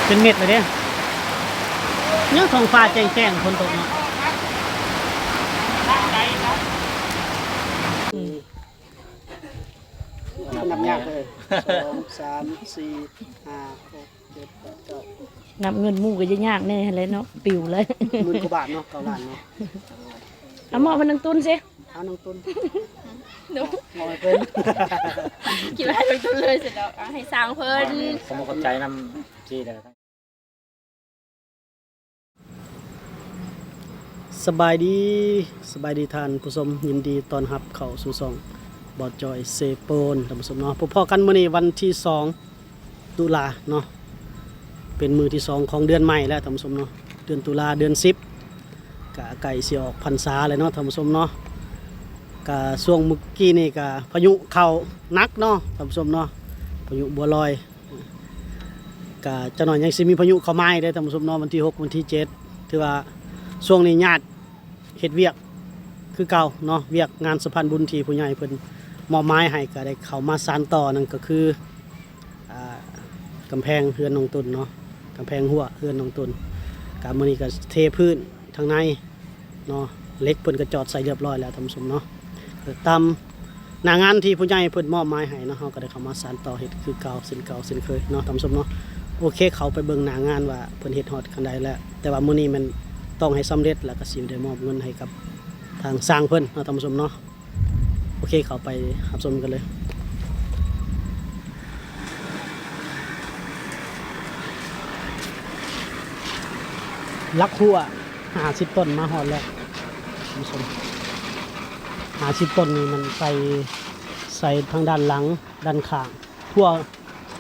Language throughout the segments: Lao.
ເປັນເມັດເລີຍເດ້. ຍັງທ້ອງຟ້າແຈ້ງໆ ຝົນຕົກເນາະ. ນັບຍາກເລີຍ ສອງ ສາມ ສີ່ ຫ້າ ຫົກ ເຈັດ ແປດ ເກົ້າ ນັບເງິນໝູ່ກໍຍາກແດ່ຫັ້ນແຫຼະເນາະ ປິວເລີຍ. ໝື່ນກວ່າບາດເນາະ ເກົ້າລ້ານເນາະ. ເອົາມອບໃຫ້ນາງຕຸນຊິ. ເອົານາງຕຸນ ໜູ ມອບໃຫ້ເພິ່ນ. ຄິດວ່າໃຫ້ນາງຕຸນເລີຍຊິດອກ. ເອົາໃຫ້ຊ່າງເພິ່ນ. ຂໍຂອບໃຈນຳຊີ້ເດີ. ສະບາຍດີ ສະບາຍດີທ່ານຜູ້ຊົມ, ຍິນດີຕ້ອນຮັບເຂົ້າສູ່ຊ່ອງບ່າວຈອຍເຊໂປນ ທ່ານຜູ້ຊົມເນາະ. ພົບພໍ້ກັນມື້ນີ້ວັນທີສອງຕຸລາເນາະ, ເປັນມື້ທີສອງຂອງເດືອນໃໝ່ແລ້ວທ່ານຜູ້ຊົມເນາະ. ເດືອນຕຸລາ ເດືອນສິບ ກະໃກ້ຊິອອກພັນສາແລ້ວເນາະທ່ານຜູ້ຊົມເນາະ. ກະຊ່ວງມື້ກີ້ນີ້ກະພາຍຸເຂົ້າໜັກເນາະທ່ານຜູ້ຊົມເນາະ, ພາຍຸບົວລອຍ. ກະຈັກໜ້ອຍຍັງຊິມີພາຍຸເຂົ້າມາອີກເດ້ທ່ານຜູ້ຊົມເນາະ, ວັນທີຫົກ ວັນທີເຈັດ. ຖືວ່າຊ່ວງນີ້ຍາດເຮັດວຽກຄືເກົ່າເນາະ, ວຽກງານສະພານບຸນທີ່ຜູ້ໃຫຍ່ເພິ່ນມອບໝາຍໃຫ້ ກະໄດ້ເຂົ້າມາສານຕໍ່, ນັ້ນກໍຄື ອ່າ ກຳແພງເຮືອນນ້ອງຕຸນເນາະ, ກຳແພງຮົ້ວເຮືອນນ້ອງຕຸນ. ກະມື້ນີ້ກະເທພື້ນທາງໃນເນາະ, ເຫຼັກເພິ່ນກະຈອດໃສ່ລຽບຮ້ອຍແລ້ວທ່ານຜູ້ຊົມເນາະ. ຕາມໜ້າງານທີ່ຜູ້ໃຫຍ່ເພິ່ນມອບໝາຍໃຫ້ເນາະ, ເຮົາກໍໄດ້ເຂົ້າມາສານຕໍ່ເຮັດຄືເກົ່າ ເຊັ່ນເກົ່າເຊັ່ນເຄີຍເນາະທ່ານຜູ້ຊົມເນາະ. ໂອເຄ ເຂົ້າໄປເບິ່ງໜ້າງານວ່າເພິ່ນເຮັດຮອດຂັ້ນໃດແລ້ວ, ແຕ່ວ່າມື້ນີ້ແມ່ນຕ້ອງໃຫ້ສຳເລັດ ແລ້ວກໍຊິໄດ້ມອບເງິນໃຫ້ກັບທາງຊ່າງເພິ່ນເນາະທ່ານຜູ້ຊົມເນາະ. ໂອເຄ ເຂົ້າໄປຮັບຊົມກັນເລີຍ. ຫຼັກຮົ້ວຫ້າສິບຕົ້ນມາຮອດແລ້ວທ່ານຜູ້ຊົມ. ຫ້າສິບຕົ້ນນີ້ມັນໃສ່ ໃສ່ທາງດ້ານຫຼັງ ດ້ານຂ້າງ ທົ່ວ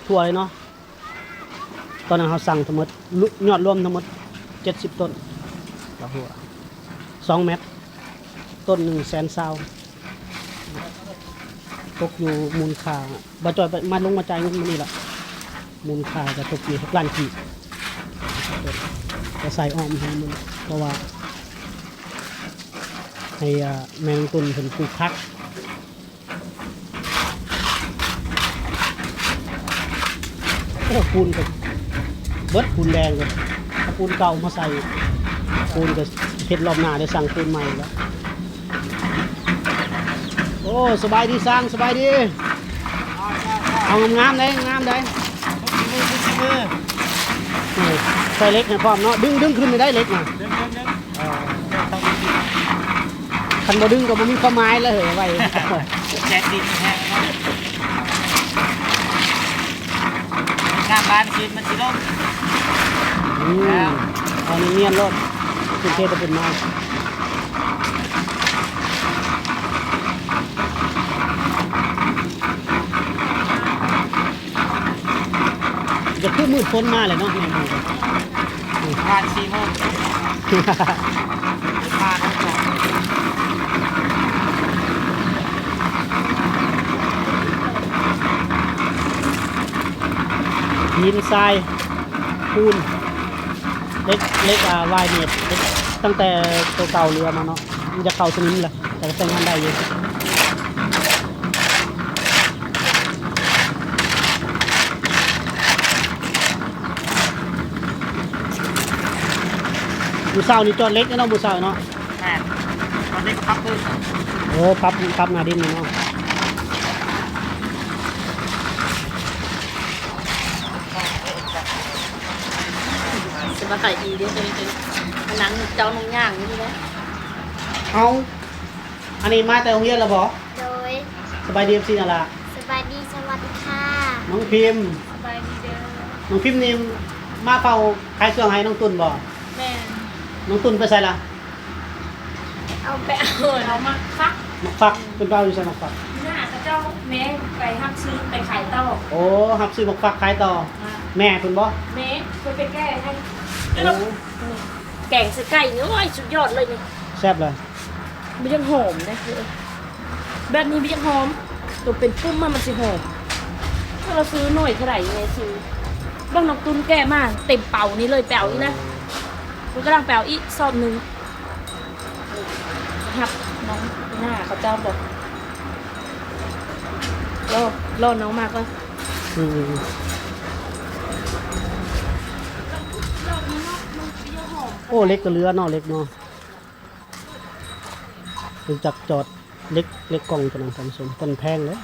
ທົ່ວເລີຍເນາະ. ຕອນນັ້ນເຮົາສັ່ງທັງໝົດ ຍອດລວມທັງໝົດເຈັດສິບຕົ້ນ ດອກຮົ້ວ ສອງແມັດ ຕົ້ນໜຶ່ງແສນຊາວ. ຕົກຢູ່ມູນຄ່າ ບ່າວຈອຍໄປ ມາລົງມາຈ່າຍເງິນມື້ນີ້ລະ, ມູນຄ່າກະຕົກຢູ່ຫົກລ້ານກີບ. ກະໃສ່ອ້ອມໃຫ້ມັນ ເພາະວ່າໃຫ້ ອ່າ ແມ່ນ້ອງຕຸນເພິ່ນປູກຜັກ. ໂອ້ ປູນກໍເບິດ ປູນແດງກໍ ເອົາປູນເກົ່າມາໃສ່, ປູນກໍເຮັດລອບໜ້າ ໄດ້ສັ່ງປູນໃໝ່ແລ້ວ. ໂອ້ ສະບາຍດີຊ່າງ ສະບາຍດີ. ເອົາງາມໆເດ້ ງາມເດ້. ເອີ ໃສ່ເຫຼັກໃຫ້ພ້ອມເນາະ, ດຶງ ດຶງຂຶ້ນໄດ້ເຫຼັກນະ. ເອີ ຄັນບໍ່ດຶງກໍບໍ່ມີຄວາມໝາຍແລ້ວເຮີ້ຍ ໄວ້ ແຈກດິນແຮງເນາະ. ງາມບານຄືນມັນຊິລົງ. ອືມ ເອົານຽນໆໂລດ ເປັນເທດເປັນມາ. ກໍຄືມືດຝົນມາແຫຼະເນາະ ແມ່ນຢູ່ ປະມານສີ່ໂມງ ມາແລ້ວ ຫີນຊາຍ ປູນ ເຫຼັກ ເຫຼັກ ອ່າ ວາຍເມດ ເຫຼັກ ຕັ້ງແຕ່ໂຕເກົ່າເຫຼືອມາເນາະ. ມັນຈະເຂົ້າສະໜິມແຫຼະ ແຕ່ກໍໃຊ້ງານໄດ້ຢູ່. ມື້ເຊົ້ານີ້ຈອດເຫຼັກເນາະ ມື້ເຊົ້າເນາະ. ແມ່ນ ຈອດເຫຼັກປັບພື້ນ. ໂອ້ ປັບ ປັບໜ້າດິນເນາະ. ສະບາຍດີເດີ ມານັ່ງເຈົ້ານັ່ງຍ່າງຢູ່ນີ້ແຫຼະ. ເອົາ ອັນນີ້ມາແຕ່ໂຮງຮຽນແລ້ວບໍ່? ໂດຍ. ສະບາຍດີ ເອັຟຊີ ນະລະ. ສະບາຍດີ ສະຫວັດດີຄ່ະ ນ້ອງພິມ. ສະບາຍດີເດີ. ນ້ອງພິມນີ້ມາເຝົ້າຂາຍເຄື່ອງໃຫ້ນ້ອງຕຸນບໍ່? ແມ່ນ. ນ້ອງຕຸນໄປໃສລະ? ເອົາໄປເອົາ ເອົາໝາກຟັກ. ໝາກຟັກ ເພິ່ນໄປເອົາຢູ່ໃສໝາກຟັກ? ຢູ່ໜ້າເຂົາເຈົ້າ ແມ່ໄປຮັບຊື້ໄປຂາຍຕໍ່. ໂອ້ ຮັບຊື້ໝາກຟັກຂາຍຕໍ່. ອ່າ ແມ່ເພິ່ນບໍ່? ແມ່ເພິ່ນໄປແກ່ໃຫ້. ໂອ້ ແກງໃສ່ໄກ່ນີ້ ໂອ້ຍ ສຸດຍອດເລີຍນີ້ ແຊບເລີຍ. ບໍ່ຢາກຫອມເດ້ ແບບນີ້ບໍ່ຢາກຫອມ. ໂຕເປັນປຸ້ມມາ ມັນຊິຫອມ. ຖ້າເຮົາຊື້ໜ່ວຍເທົ່າໃດແມ່ຊື້. ເບິ່ງນ້ອງຕຸນແກະມາເຕັມເປົານີ້ເລີຍ ໄປເອົາອີກນະ. ມັນກຳລັງໄປເອົາອີກຊອບໜຶ່ງ. ຮັບນ້ອງໜ້າເຂົາເຈົ້າບໍ່? ລໍ ລໍນ້ອງມາກ່ອນ. ອືມ. ໂອ້ ເຫຼັກກໍເຫຼືອເນາະ ເຫຼັກເນາະ ເພິ່ນຈັກຈອດເຫຼັກ ເຫຼັກກ່ອງຕົວນັ້ນທ່ານຜູ້ຊົມ ຕົ້ນແພງເດ້.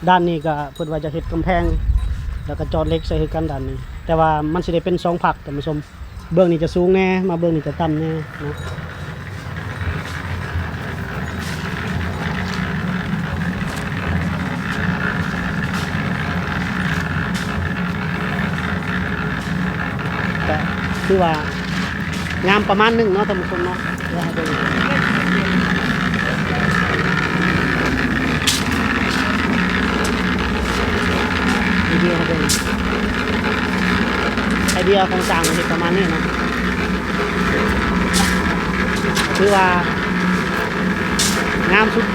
ດ້ານນີ້ກໍເພິ່ນວ່າຈະເຮັດກຳແພງ ແລ້ວກໍຈອດເຫຼັກໃສ່ຄືກັນດ້ານນີ້ ແຕ່ວ່າມັນຊິໄດ້ເປັນສອງພັກທ່ານຜູ້ຊົມ. ເບື້ອງນີ້ຈະສູງແດ່ ມາເບື້ອງນີ້ຈະຕ່ຳແດ່ເນາະ. ກະຖືວ່າງາມປະມານໜຶ່ງເນາະທ່ານຜູ້ຊົມເນາະ. ດຽວໃຫ້ເບິ່ງ ໄອເດຍໃຫ້ເບິ່ງ ໄອເດຍຂອງຊ່າງເຮັດປະມານນີ້ເນາະ ຖືວ່າງາມສຸດ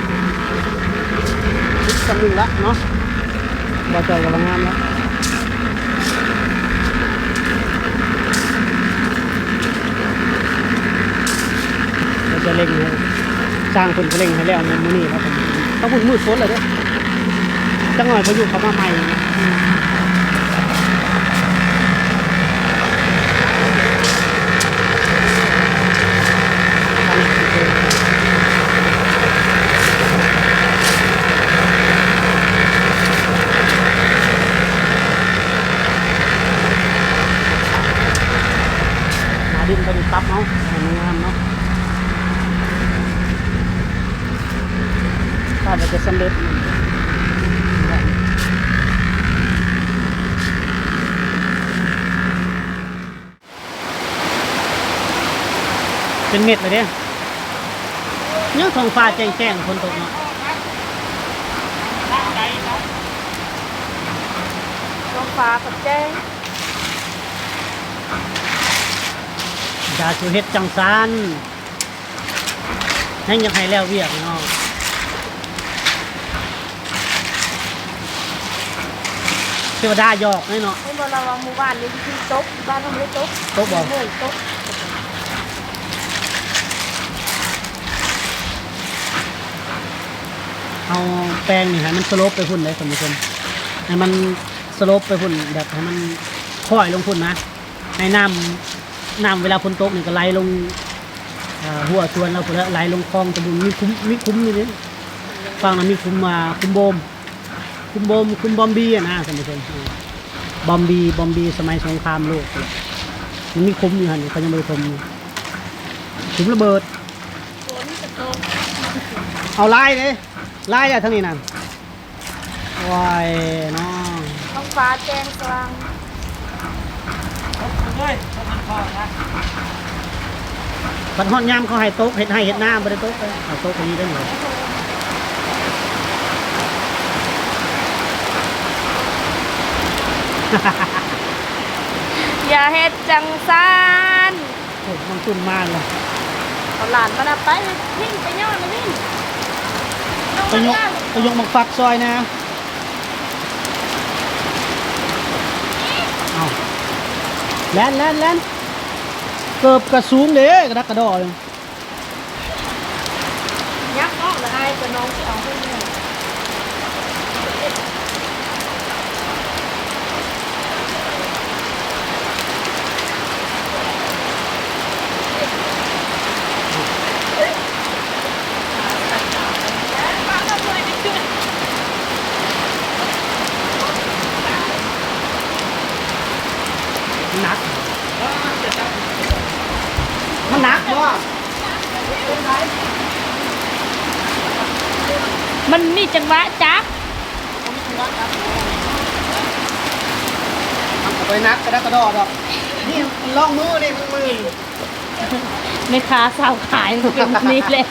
ສຸດສ່ຳໜຶ່ງລະເນາະ. ບໍ່ຈ່ອຍກໍວ່າງາມແລ້ວ ເພິ່ນຈະເລັ່ງໃຫ້ ຊ່າງເພິ່ນຈະເລັ່ງໃຫ້ແລ້ວມື້ນີ້ແລ້ວ ຕ້ອງພຸ້ນມືດຝົນແລ້ວເດີ້ ຈັກໜ້ອຍພາຍຸເຂົ້າມາໃໝ່. ໜ້າດິນຕົວນີ້ປັບເອົາໃຫ້ມັນງາມເນາະ ຄາດວ່າຈະສຳເລັດ. ເປັນເມັດແລ້ວເດ້ ຍັງທ້ອງຟ້າແຈ້ງໆ ຝົນຕົກເນາະ ທ້ອງຟ້າກໍແຈ້ງ. ຢ່າສູ່ເຮັດຈັ່ງຊັ້ນ ແຮ່ງຢາກໃຫ້ແລ້ວວຽກເນາະ. ເທວະດາຫຍອກເລີຍເນາະ. ເຫັນບໍ່ລາວວ່າມື້ວານນີ້ຄືຕົກ ຢູ່ບ້ານເຮົາບໍ່ໄດ້ຕົກ. ຕົກບໍ່? ໂອ້ຍ ຕົກ. ເຮົາແປງນີ້ໃຫ້ມັນສະໂລບໄປພຸ້ນເດ້ທ່ານຜູ້ຊົມ ໃຫ້ມັນສະໂລບໄປພຸ້ນ ແບບໃຫ້ມັນຄ້ອຍລົງພຸ້ນນະ ໃຫ້ນ້ຳ ນ້ຳເວລາຝົນຕົກນີ້ກໍໄຫຼລົງ ເອີ ຮົ້ວສວນລາວພຸ້ນແຫຼະ ໄຫຼລົງຄອງຕະບຸນ ມີຂຸມ ມີຂຸມຢູ່ເດ້ ຝັ່ງນັ້ນມີຂຸມ ອ່າ ຂຸມໂບມ ຂຸມໂບມ ຂຸມບອມບີຫັ້ນນະທ່ານຜູ້ຊົມ ບອມບີ ບອມບີສະໄໝສົງຄາມໂລກ ມັນມີຂຸມຢູ່ຫັ້ນ ເຂົາຍັງບໍ່ໄດ້ຖົມ ຂຸມລະເບີດ. ເອົາຫຼາຍເດ້ ຫຼາຍແລ້ວທາງນີ້ນັ້ນ. ໂອ້ຍເນາະ ທ້ອງຟ້າແຈ້ງສວ່າງ. ບັດຮອດຍາມເຂົາໃຫ້ຕົກ ເຮັດໄຮ່ເຮັດນາບໍ່ໄດ້ຕົກເດ້ ເອົາຕົກອີ່ຫຼີເດ້. ຢ່າເຮັດຈັ່ງຊັ້ນ. ໂອ້ ມັນຕຸ່ນມາແລ້ວ ເອົາຫຼານມັນນະໄປ ວິ່ງໄປຍ້ອນນະ ວິ່ງ ໄປຍົກ ໄປຍົກໝາກຝັກຊ່ອຍນະ. ເອົາ ແລ່ນ ແລ່ນ ແລ່ນ ເກີບກະສູງເດ້ ກະດັກກະດໍ້. ຍັບອອກລະອ້າຍ ກະນ້ອງຊິເອົາໃຫ້ແມ່. ມັນໜັກ ມັນໜັກບໍ່? ມັນມີຈັງຫວະຈັບ ເອົາໄປໜັກກະດັກກະດໍ້ດອກ ນີ້ລອງມືນີ້ ມື ແມ່ຄ້າສາວຂາຍມັນເປັນແບບນີ້ແຫຼະ.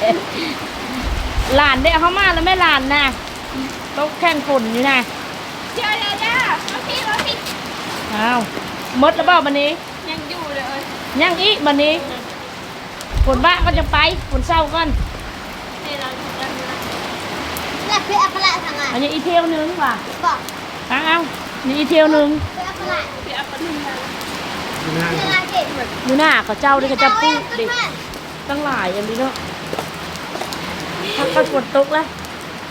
ຫຼານເດ້ ເຮົາມາແລ້ວແມ່ ຫຼານນະ ຕົກແຂ່ງຝົນຢູ່ນະ. ຢ່າ ຢ່າ ຢ່າ ມາພີ້ ມາພີ້. ອ້າວ ໝົດແລ້ວບໍ່ບັດນີ້? ຍັງຢູ່ເດີ ຍັງອີກບັດນີ້. ຝົນບາກກໍຈະໄປ ຝົນເຊົາກ່ອນ. ອັນນີ້ອີກຖ້ຽວໜຶ່ງວ່າ ອ້າວ ນີ້ອີກຖ້ຽວໜຶ່ງ. ຢູ່ໜ້າເຂົາເຈົ້າເດ້ ເຂົາເຈົ້າປູກເດ້ ຕັ້ງຫຼາຍອັນນີ້ເນາະ. ຖ້າເກີດຝົນຕົກລະ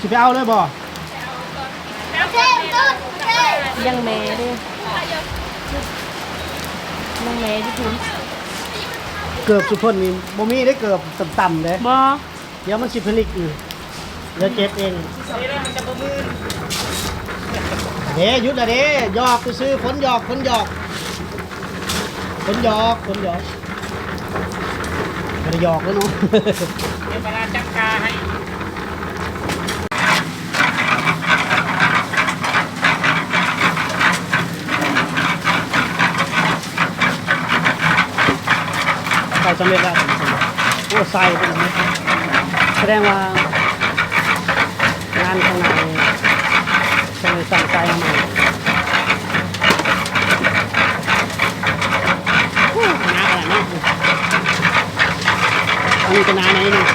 ຊິໄປເອົາເລີຍບໍ່? ໄປ ຍັງແມ່ເດ້ ຍັງແມ່ຢູ່ພຸ້ນ. ເກີບສຸພົນນີ້ບໍ່ມີເດ້ ເກີບຕ່ຳໆເດ້. ບໍ່ ດຽວມັນຊິຜະລິກນີ້ ດຽວເຈັບເອງ. ເດ້ ຢຸດລະເດ້ ຫຍອກຊື່ໆ ຝົນຫຍອກ ຝົນຫຍອກ ຝົນຫຍອກ ຝົນຫຍອກ ບໍ່ໄດ້ຫຍອກແລ້ວເນາະ. ດຽວມາລາຈັດກາໃຫ້. ເຂົ້າສຳເລັດແລ້ວ. ໂອ້ ໃສ່ເປັນແບບນີ້ ສະແດງວ່າງານຂ້າງໜ້ານີ້ຕ້ອງໄດ້ສ້າງໃສ່ໃໝ່. ໂອ້ ໜາຂະໜາດນັ້ນ. ອັນນີ້ກໍໜາໜ້ອຍໜຶ່ງ.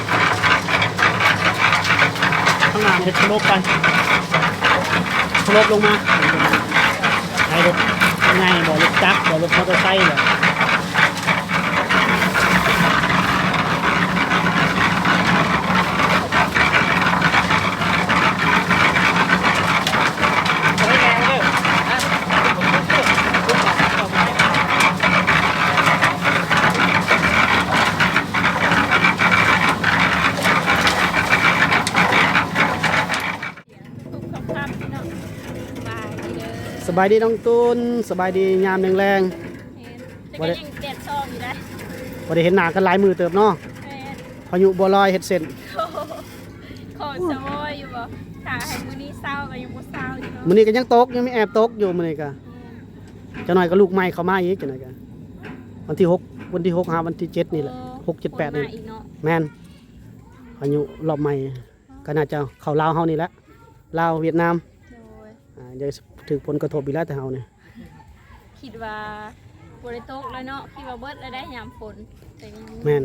ຂ້າງໜ້າເຮັດສະຫຼົບໄປ ສະຫຼົບລົງມາ ໃຫ້ລົດໃຫຍ່ບໍ່ ລົດຈັກບໍ່ ລົດມໍເຕີໄຊບໍ່. ສະບາຍດີນ້ອງຕຸນ ສະບາຍດີຍາມແລງໆ. ແມ່ນ ແຕ່ກໍຍັງແດດສ່ອງຢູ່ໄດ໋. ບໍ່ໄດ້ເຫັນໜ້າກັນຫຼາຍມື້ເຕີບເນາະ. ແມ່ນ ພາຍຸບົວລອຍເຮັດເສັ້ນ ຂອງສະວອຍຢູ່ບໍ່ ຖ້າໃຫ້ມື້ນີ້ເຊົາກໍຍັງບໍ່ເຊົາຢູ່ເນາະ. ມື້ນີ້ກໍຍັງຕົກ ຍັງມີແອບຕົກຢູ່ມື້ນີ້ກະ. ອືມ ຈັກໜ້ອຍກໍລູກໃໝ່ເຂົ້າມາອີກ ຈັກໜ້ອຍກໍ ວັນທີຫົກ ວັນທີຫົກຫາວັນທີເຈັດນີ້ແຫຼະ. ໂອ້ ຫົກ ເຈັດ ແປດນີ້ແຫຼະ. ແມ່ນ ພາຍຸລອບໃໝ່ ກໍໜ້າຈະເຂົ້າລາວເຮົານີ້ແຫຼະ ລາວຫວຽດນາມ. ໂດຍ ອ່າ ດຽວຖືກຜົນກະທົບອີກແລ້ວແຕ່ເຮົານີ້. ຄິດວ່າບໍ່ໄດ້ຕົກແລ້ວເນາະ ຄິດວ່າເບິດແລ້ວໄດ໋ຍາມຝົນ ແຕ່ຍັງ ແມ່ນ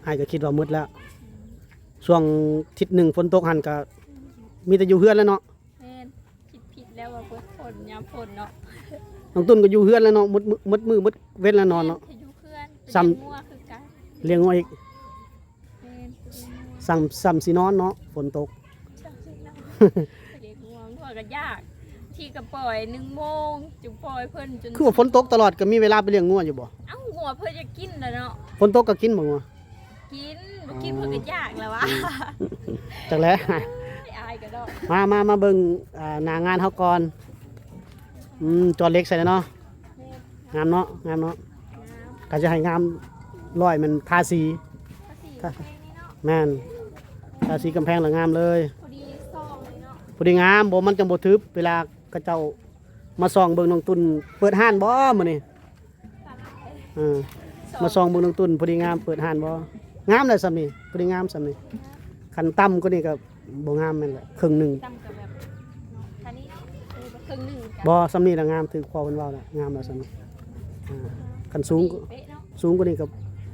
ອ້າຍກໍຄິດວ່າໝົດແລ້ວ. ຊ່ວງທິດໜຶ່ງຝົນຕົກຫັ້ນກໍມີແຕ່ຢູ່ເຮືອນແລ້ວເນາະ. ແມ່ນ ຄິດຜິດແລ້ວວ່າເບິດຝົນຍາມຝົນເນາະ. ນ້ອງຕຸນກໍຢູ່ເຮືອນແລ້ວເນາະ ໝົດມື້ ໝົດມື້ໝົດເວັນແລ້ວນອນເນາະ. ແມ່ນ ຢູ່ເຮືອນ ຊ້ຳ ລ້ຽງງົວຄືກັນ ລ້ຽງງົວອີກ. ແມ່ນ ຊ້ຳ ຊ້ຳຊິນອນເນາະ ຝົນຕົກ. ຊ້ຳຊິນອນ ລ້ຽງງົວ ງົວກໍຍາກ ທີ່ກໍປ່ອຍໜຶ່ງໂມງຈຶ່ງປ່ອຍເພິ່ນຈົນ. ຄືວ່າຝົນຕົກຕະຫຼອດ ກໍມີເວລາໄປລ້ຽງງົວຢູ່ບໍ່? ເອົ້າ ງົວເພິ່ນຢາກກິນແຫຼະເນາະ. ຝົນຕົກກໍກິນບໍ່ງົວ? ກິນ ບໍ່ກິນເພິ່ນກໍຢາກແລ້ວຫວາ. ຈັກແຫຼະ ອາຍກໍດອກ. ມາ ມາ ມາເບິ່ງ ອ່າ ໜ້າງານເຮົາກ່ອນ. ອືມ ຈອດເຫຼັກໃສ່ແລ້ວເນາະ. ແມ່ນ ງາມເນາະ ງາມເນາະ. ຖ້າຈະໃຫ້ງາມ ຮ້ອຍແມ່ນທາສີ. ທາສີກຳແພງນີ້ເນາະ. ແມ່ນ ທາສີກຳແພງລະງາມເລີຍ. ພໍດີຊ່ອງນີ້ເນາະ ພໍດີງາມ ບໍ່ ມັນຈັ່ງບໍ່ທຶບ ເວລາເຂົາເຈົ້າມາສ່ອງເບິ່ງນ້ອງຕຸນເປີດຮ້ານບໍ່ມື້ນີ້. ເອີ ມາສ່ອງເບິ່ງນ້ອງຕຸນ ພໍດີງາມ ເປີດຮ້ານບໍ່? ງາມແລ້ວສ່ຳນີ້ ພໍດີງາມສ່ຳນີ້. ຄັນຕ່ຳກວ່ານີ້ກໍບໍ່ງາມແມ່ນແຫຼະ ເຄິ່ງໜຶ່ງ. ຕ່ຳກໍແບບເນາະ ຄັນນີ້ເນາະ ເອີ ເຄິ່ງໜຶ່ງກໍ ບໍ່ ສ່ຳນີ້ລະງາມ ຖືກພໍ່ເພິ່ນເວົ້າລະ ງາມແລ້ວສ່ຳນີ້. ອ່າ ຄັນສູງ ສູງກວ່ານີ້ກໍ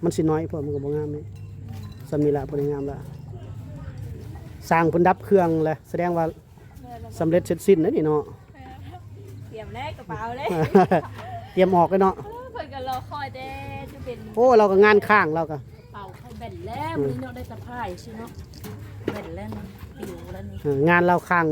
ມັນຊິນ້ອຍ ເພາະມັນກໍບໍ່ງາມນີ້. ສ່ຳນີ້ລະ ພໍດີງາມລະ. ຊ່າງເພິ່ນດັບເຄື່ອງແຫຼະ ສະແດງວ່າ ສຳເລັດເສັດສິ້ນເດ້ນີ້ເນາະ. ຕຽມແລ້ວ ກະເປົາເດ້ ຕຽມອອກເດ້ເນາະ. ເອີ ເພິ່ນກໍລໍຄອຍແຕ່ຈະເປັນ ໂອ້ ລາວກໍງານຄ້າງ ລາວກໍ ເປົາໄຂ່ແບນແລ້ວ. ອືມ ມື້ນີ້ເນາະ ໄດ້ສະພາຍຊິເນາະ ແບນແລ້ວ ປິວແລ້ວນີ້. ເອີ ງານລາວຄ້າງ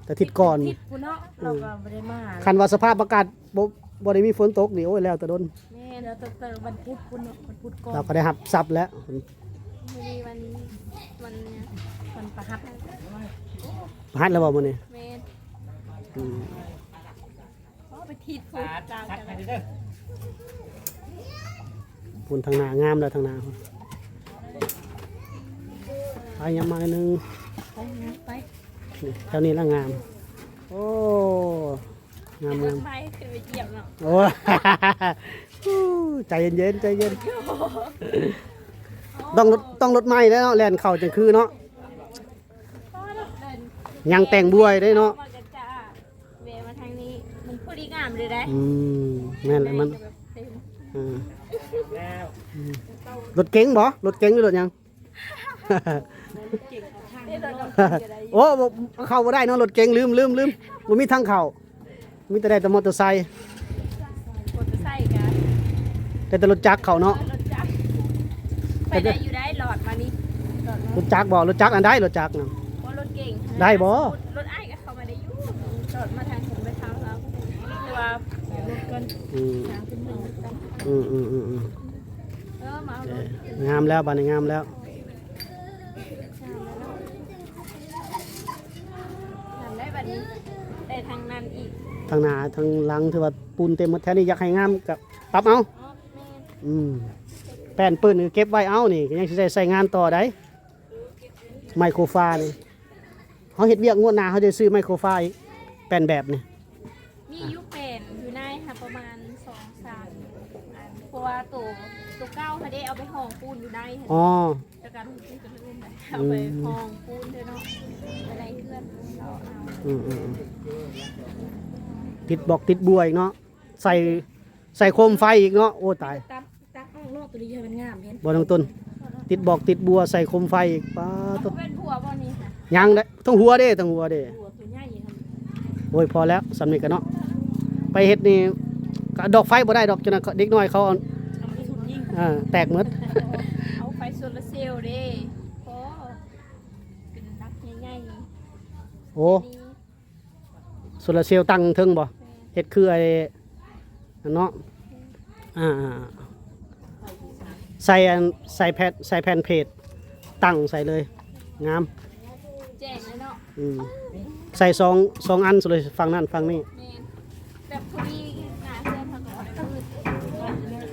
ແຕ່ທິດກ່ອນ ທິດພຸ້ນເນາະ. ອືມ ລາວກໍບໍ່ໄດ້ມາ. ຄັນວ່າສະພາບອາກາດບໍ່ ບໍ່ໄດ້ມີຝົນຕົກນີ້ ໂອ້ຍ ແລ້ວແຕ່ດົນ. ແມ່ນ ແລ້ວແຕ່ ແຕ່ວັນພຸດພຸ້ນເນາະ ວັນພຸດກ່ອນ ລາວກໍໄດ້ຮັບຊັບແລ້ວ. ມື້ນີ້ວັນ ວັນຫຍັງ? ວັນປະຫັດ ປະຫັດແລ້ວບໍ່ມື້ນີ້? ແມ່ນ. ອືມ ອໍ ໄປທິດພຸ້ນ ຕ່າງກັນ. ພຸ້ນທາງໜ້າງາມແລ້ວ ທາງໜ້າພຸ້ນ. ໄປ ຍ່າງມາໜ້ອຍໜຶ່ງ ໄປ ໄປ ນີ້ ແຖວນີ້ລະງາມ. ໂອ້ ງາມໆ ໄປຂຶ້ນໄປຢ້ຽມເນາະ. ໂອ້ ໃຈເຢັນໆ ໃຈເຢັນ. ຕ້ອງລົດ ຕ້ອງລົດໃໝ່ແລ້ວເນາະ ແລ່ນເຂົ້າຈັ່ງຄືເນາະ. ຍັງແຕ່ງບວຍໄດ້ເນາະ. ແວະມາທາງນີ້ ມັນພໍດີງາມເລີຍໄດ໋. ອືມ ແມ່ນແຫຼະ ມັນ ແມ່ນແບບເຕັມ. ເອີ ອືມ ລົດເກັງບໍ່? ລົດເກັງຫຼືລົດຫຍັງ? ໂອ້ ບໍ່ ເຂົ້າບໍ່ໄດ້ເນາະ ລົດເກັງ ລືມ ລືມ ລືມ ບໍ່ມີທາງເຂົ້າ. ມີແຕ່ໄດ້ແຕ່ມໍເຕີໄຊ. ມໍເຕີໄຊກະ ໄດ້ແຕ່ລົດຈັກເຂົ້າເນາະ. ເອີ ລົດຈັກ ໄປໄດ້ຢູ່ໄດ໋ ລອດມານີ້ ລົດຈັກບໍ່? ລົດຈັກອັນໃດ? ລົດຈັກນະ ບໍ່ ລົດເກັງ ໄດ້ບໍ່? ລົດອ້າຍກະເຂົ້າມາໄດ້ຢູ່. ຈອດມາທາງເທິງໄປທາງລາວ ແຕ່ວ່າລົດກ່ອນ ອືມ ສາມຂຶ້ນມາ ອືມໆໆໆ ເອີ ມາເອົາລົດ ເອີ ງາມແລ້ວ ບາດນີ້ງາມແລ້ວ ງາມແລ້ວເນາະ ງາມໄດ້ບາດນີ້ ໄດ້ທາງນັ້ນອີກ ທາງໜ້າທາງຫຼັງຖືວ່າປູນເຕັມໝົດ ແຖວນີ້ຢາກໃຫ້ງາມກໍປັບເອົາ ອໍ ແມ່ນ ອືມ ແປ້ນປຶ້ນກໍເກັບໄວ້ເອົາ ນີ້ກໍຍັງຊິໄດ້ໃຊ້ງານຕໍ່ໄດ໋ ໄມໂຄຣຟານີ້ ເຮົາເຮັດວຽກງວດໜ້າເຮົາຈະຊື້ໄມໂຄຣຟາອີກ ແປ້ນແບບນີ້ ມີຢູ່ແປ້ນຢູ່ໃນຫັ້ນປະມານສອງສາມອັນ ເພາະວ່າໂຕ ໂຕເກົ່າຫັ້ນເດ້ ເອົາໄປຫ້ອງປູນຢູ່ໃນຫັ້ນ ອໍ ແລ້ວກໍ ເອົາໄປຫ້ອງປູນເດີເນາະ ອືມ ໄປໄລ່ເຮືອນເຂົາເອົາ ອືມໆໆ ຕິດບອກຕິດບົວອີກເນາະ ໃສ່ ໃສ່ໂຄມໄຟອີກເນາະ ໂອ້ ຕາຍ ຕັດ ຕັດອອກເນາະ ຕົວນີ້ໃຫ້ມັນງາມ ເຫັນບໍ່ ນ້ອງຕຸນ? ຕິດບອກຕິດບົວ ໃສ່ໂຄມໄຟອີກ ປາດໂທ້ ເປັນຜົວບໍ່ນີ້ຫະ? ຍັງເດ້ ທັງຫົວເດ້ ທັງຫົວເດ້ ຫົວຕົວໃຫຍ່ຫັ້ນ ໂອ້ຍ ພໍແລ້ວ ສ່ຳນີ້ກໍເນາະ ໄປເຮັດນີ້ ກໍດອກໄຟບໍ່ໄດ້ດອກ ຈັ່ງນັ້ນເດັກນ້ອຍເຂົາ ເອົາໄປຊຸດຍິງ ເອີ ແຕກໝົດ ເອົາໄຟໂຊລາເຊວເດ້ ພໍ ເປັນຫຼັກໃຫຍ່ໆ ໂອ້ ນີ້ ໂຊລາເຊວຕັ້ງເທິງບໍ່? ແມ່ນ ເຮັດຄືໄອ້ ອັນເນາະ ແມ່ນ ອ່າໆ ໃສ່ອັນ ໃສ່ແຜ່ນ ໃສ່ແຜ່ນເພດຕັ້ງໃສ່ເລີຍ ງາມ ແຈ້ງເລີຍເນາະ ອືມ ໃສ່ສອງ ສອງອັນເລີຍ ຝັ່ງນັ້ນຝັ່ງນີ້ ແມ່ນ ແບບພໍດີໜ້າເຮືອນເຮົາກໍບໍ່ໄດ້ມືດ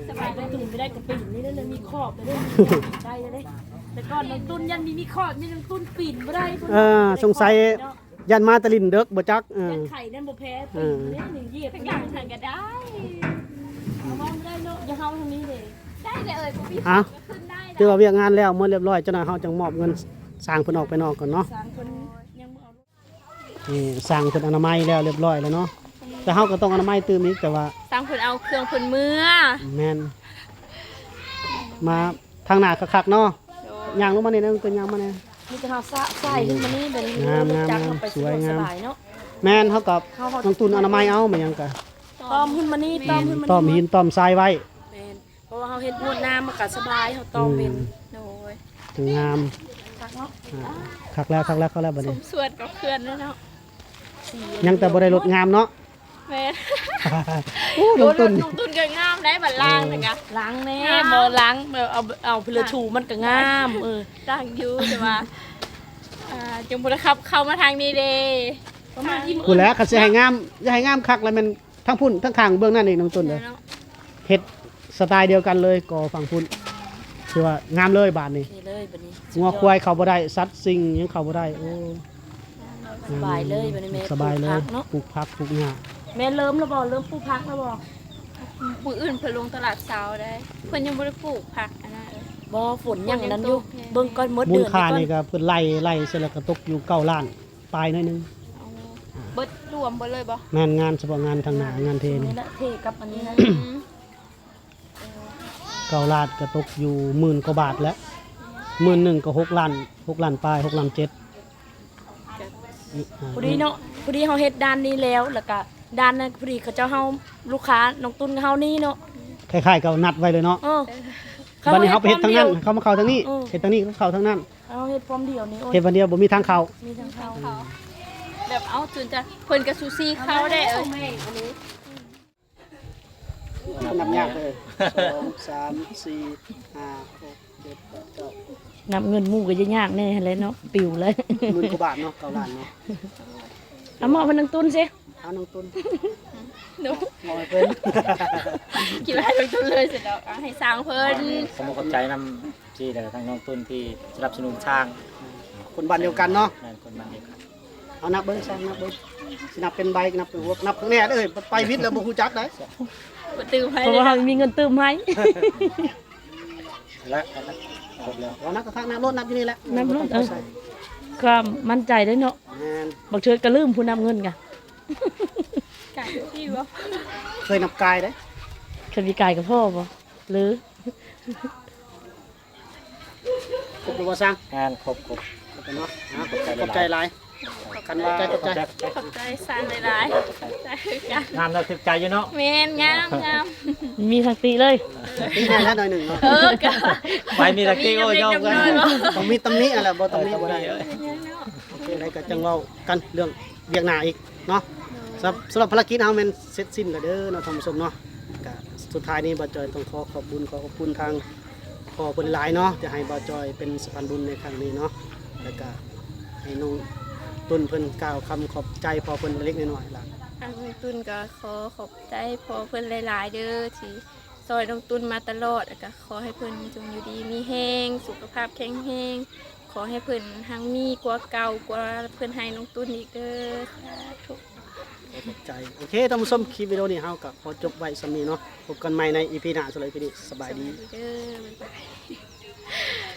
ສະບາຍເລີຍ ຕຸນໄປໄດ້ກະປີນນີ້ເລີຍ ມີຂອບເລີຍ ໄດ້ເລີຍ ແຕ່ກ່ອນນ້ອງຕຸນຢ້ານມີ ມີຂອບ ມີນ້ອງຕຸນປີນບໍ່ໄດ້ ເອີ ສົງໄສ ເນາະ ຢ້ານມາແຕ່ຫຼິ້ນເດິກບໍ່ຈັກ ເອີ ຢ້ານໄຂ່ນັ້ນບໍ່ແພ້ ເອີ ປີນເດ້ ຍັງຢຽບ ທາງຫຍັງຫັ້ນກໍໄດ້ ເອົາມາບໍ່ໄດ້ເນາະ ຢ່າເຮົາທາງນີ້ເດ້ ໄດ້ເດ້ເອີຍ ບໍ່ມີ ອ່ະ ຂຶ້ນໄດ້ ຖືວ່າວຽກງານແລ້ວໝົດລຽບຮ້ອຍ ຈັກໜ້ອຍເຮົາຈັ່ງມອບເງິນຊ່າງເພິ່ນອອກໄປນອກກ່ອນເນາະ ຊ່າງເພິ່ນຍັງບໍ່ເອົາ ນີ້ຊ່າງເພິ່ນອະນາໄມແລ້ວລຽບຮ້ອຍແລ້ວເນາະ ແຕ່ເຮົາກໍຕ້ອງອະນາໄມຕື່ມອີກ ແຕ່ວ່າຊ່າງເພິ່ນເອົາເຄື່ອງເພິ່ນເມືອ ແມ່ນ ມາທາງໜ້າຄັກໆເນາະ ໂດຍ ຍ່າງລົງມານີ້ນະ ເປັນຫຍັງມາແດ່ ມີແຕ່ເຮົາສະໃສ່ຂຶ້ນມານີ້ ເປັນ ງາມໆ ລົດຈັກເຮົາໄປສະດວກສະບາຍເນາະ ແມ່ນ ເຮົາກໍ ເຮົາ ນ້ອງຕຸນອະນາໄມເອົາ ແມ່ນຫຍັງກະ ຕ້ອມຂຶ້ນມານີ້ ແມ່ນ ຕ້ອມຂຶ້ນມານີ້ ຕ້ອມຫີນຕ້ອມຊາຍໄວ້ ແມ່ນ ເພາະວ່າເຮົາເຮັດງວດນ້ຳມັນກໍສະບາຍ ເຮົາຕ້ອມເປັນ ອືມ ໂດຍ ງາມ ຄັກເນາະ ອ່າ ຄັກແລ້ວ ຄັກແລ້ວ ຄັກແລ້ວບັດນີ້ ສົມສ່ວນກັບເພື່ອນແລ້ວເນາະ ຍັງແຕ່ບໍ່ໄດ້ລົດງາມເນາະ ແມ່ນ ໂອ້ ນ້ອງຕຸນ ນ້ອງຕຸນກໍງາມໄດ໋ ບັດລ້າງນະກະ ເອີ ລ້າງແນ່ ງາມ ບໍ່ລ້າງ ແບບເອົາ ເອົາເພີລະຖູມັນກໍງາມ ເອີ ຕ່າງຢູ່ ແຕ່ວ່າ ອ່າ ຈຶ່ງບໍ່ໄດ້ຂັບເຂົ້າມາທາງນີ້ເດ້ ປະມານ ພຸ້ນແຫຼະ ຄັນຊິໃຫ້ງາມ ຢາກໃຫ້ງາມຄັກລະແມ່ນ ທັງພຸ້ນ ທັງຂ້າງເບື້ອງນັ້ນອີກ ນ້ອງຕຸນເດີ ແມ່ນເນາະ ເຮັດສະໄຕດຽວກັນເລີຍ ກໍຝັ່ງພຸ້ນ ຖືວ່າງາມເລີຍບາດນີ້ ໂອເຄເລີຍບາດນີ້ ງົວຄວາຍເຂົ້າບໍ່ໄດ້ ສັດສິ່ງຫຍັງເຂົ້າບໍ່ໄດ້ ໂອ້ ສະບາຍເລີຍບາດນີ້ແມ່ ສະບາຍເລີຍ ປູກຜັກເນາະ ປູກຜັກປູກຫຍ້າ ແມ່ເລີ່ມແລ້ວບໍ່? ເລີ່ມປູກຜັກແລ້ວບໍ່? ມື້ອື່ນເພິ່ນລົງຕະຫຼາດເຊົ້າໄດ໋ ເພິ່ນຍັງບໍ່ໄດ້ປູກຜັກອັນນັ້ນ ບໍ່ ຝົນຍັງອັນນັ້ນຢູ່ ຝົນຍັງຕົກແຮງ ເບິ່ງກ່ອນ ໝົດເດືອນ ມູນຄ່ານີ້ກໍເພິ່ນໄລ່ ໄລ່ເສັດແລ້ວກໍຕົກຢູ່ເກົ້າລ້ານ ປາຍໜ້ອຍໜຶ່ງ ເອົາ ເບິດລວມເບິດເລີຍບໍ່? ແມ່ນ ງານສະເພາະງານທາງໜ້າ ງານເທນີ້ ແຕ່ລະເທກັບອັນນີ້ນະ ອືມ ເກົ້າລ້ານກໍຕົກຢູ່ໝື່ນກວ່າບາດແຫຼະ ໝື່ນໜຶ່ງກໍຫົກລ້ານ ຫົກລ້ານປາຍ ຫົກລ້ານເຈັດ ພໍດີເນາະ ພໍດີເຮົາເຮັດດ້ານນີ້ແລ້ວ ແລ້ວກະດ້ານນັ້ນພໍດີເຂົາເຈົ້າເຮົາ ລູກຄ້ານ້ອງຕຸນເຮົານີ້ເນາະ ຄ້າຍໆກັບນັດໄວ້ເລີຍເນາະ ເອີ ບັດນີ້ເຮົາໄປເຮັດທາງນັ້ນ ເຂົາມາເຂົ້າທາງນີ້ ເອີ ເຮັດທາງນີ້ເຂົາເຂົ້າທາງນັ້ນ ເຮົາເຮັດພ້ອມດຽວນີ້ ໂອ້ຍ ເຮັດວັນດຽວບໍ່ມີທາງເຂົ້າ ມີທາງເຂົ້າ ແບບເອົາຈົນຈະ ເພິ່ນກໍຊູຊີເຂົ້າໄດ້ ເອີ ແມ່ນອັນນີ້ ນັບຍາກເລີຍ ສອງ ສາມ ສີ່ ຫ້າ ຫົກ ເຈັດ ແປດ ເກົ້າ ນັບເງິນໝູ່ກໍຍາກແດ່ຫັ້ນແຫຼະເນາະ ປິວເລີຍ ໝື່ນກວ່າບາດເນາະ ເກົ້າລ້ານເນາະ ເອົາມອບໃຫ້ນ້ອງຕຸນຊິ ເອົານ້ອງຕຸນ ໜູ ມອບໃຫ້ເພິ່ນ ຄິດວ່າໃຫ້ນ້ອງຕຸນເລີຍຊິດອກ ເອົາໃຫ້ຊ່າງເພິ່ນ ຂໍຂອບໃຈນຳ ທີ່ ແລ້ວກໍທັງນ້ອງຕຸນທີ່ສະໜັບສະໜູນຊ່າງ ຄົນບ້ານດຽວກັນເນາະ ແມ່ນ ຄົນບ້ານດຽວກັນ ເອົານັບເບິ່ງ ຊ່າງນັບເບິ່ງ ຊິນັບເປັນໃບ ນັບເປັນຫົວ ນັບຂ້າງແນ່ເດີ ໄປຜິດແລ້ວບໍ່ຮູ້ຈັກໄດ໋ ບໍ່ຕື່ມໃຫ້ ເພາະວ່າເຮົາມີເງິນຕື່ມໃຫ້ ແລະ ຄົບແລ້ວ ເອົານັບກະຄັກ ນັບໂລດ ນັບຢູ່ນີ້ແຫຼະ ນັບໂລດ ເອີ ຄວາມໝັ້ນໃຈເດ້ເນາະ ແມ່ນ ບາງເທື່ອກໍລືມຜູ້ນັບເງິນກະ ກາຍຄືບໍ່ ເຄີຍນັບກາຍເດ້ ເຄີຍມີກາຍກັບພໍ່ບໍ່ ຫຼື ຄົບແລ້ວບໍ່ຊ່າງ? ແມ່ນ ຄົບ ຄົບ ເນາະ ອ່າ ຂອບໃຈ ຂອບໃຈຫຼາຍ ຄັນວ່າ ຂອບໃຈ ຂອບໃຈ ຂອບໃຈຊ່າງຫຼາຍໆ ຂອບໃຈຄືກັນ ງາມເນາະ ຖືກໃຈຢູ່ເນາະ ແມ່ນ ງາມ ງາມ ມີທັງຕິເລີຍ ຕິແນ່ແລ້ວໜ້ອຍໜຶ່ງເນາະ ເອີ ກະ ໄປມີທັງຕິ ໂອ້ຍ ຕ້ອງມີຕຳໜິຫັ້ນແຫຼະ ບໍ່ຕຳໜິບໍ່ໄດ້ ເອີ ເປັນຫຍັງເນາະ ໂອເຄ ໄດ້ກໍຈັ່ງເວົ້າກັນເລື່ອງວຽກໜ້າອີກເນາະ ສຳລັບ ສຳລັບພາລະກິດເຮົາແມ່ນເສັດສິ້ນແລ້ວເດີເນາະທ່ານຜູ້ຊົມເນາະ. ກະສຸດທ້າຍນີ້ບ່າວຈອຍຕ້ອງຂໍຂອບບຸນ ຂໍຂອບຄຸນທາງພໍ່ເພິ່ນຫຼາຍເນາະ ທີ່ໃຫ້ບ່າວຈອຍເປັນສະພານບຸນໃນຄັ້ງນີ້ເນາະ. ແລ້ວກະໃຫ້ນ້ອງຕຸນເພິ່ນກ່າວຄຳຂອບໃຈພໍ່ເພິ່ນເລັກໆນ້ອຍໆລະ. ທາງນ້ອງຕຸນກໍຂໍຂອບໃຈພໍ່ເພິ່ນຫຼາຍໆເດີ ທີ່ຊ່ອຍນ້ອງຕຸນມາຕະຫຼອດ ແລ້ວກໍຂໍໃຫ້ເພິ່ນຈົ່ງຢູ່ດີມີແຮງ ສຸຂະພາບແຂງແຮງ ຂໍໃຫ້ເພິ່ນຮັ່ງມີກວ່າເກົ່າ ກວ່າເພິ່ນໃຫ້ນ້ອງຕຸນອີກເດີ ສາທຸ. ຂອບໃຈ. ໂອເຄ ທ່ານຜູ້ຊົມ ຄລິບວິດີໂອນີ້ເຮົາກໍຂໍຈົບໄວ້ສ່ຳນີ້ເນາະ. ພົບກັນໃໝ່ໃນອີພີໜ້າ. ສຳລັບອີພີນີ້ ສະບາຍດີ ສະບາຍດີເດີ ບາຍບາຍ.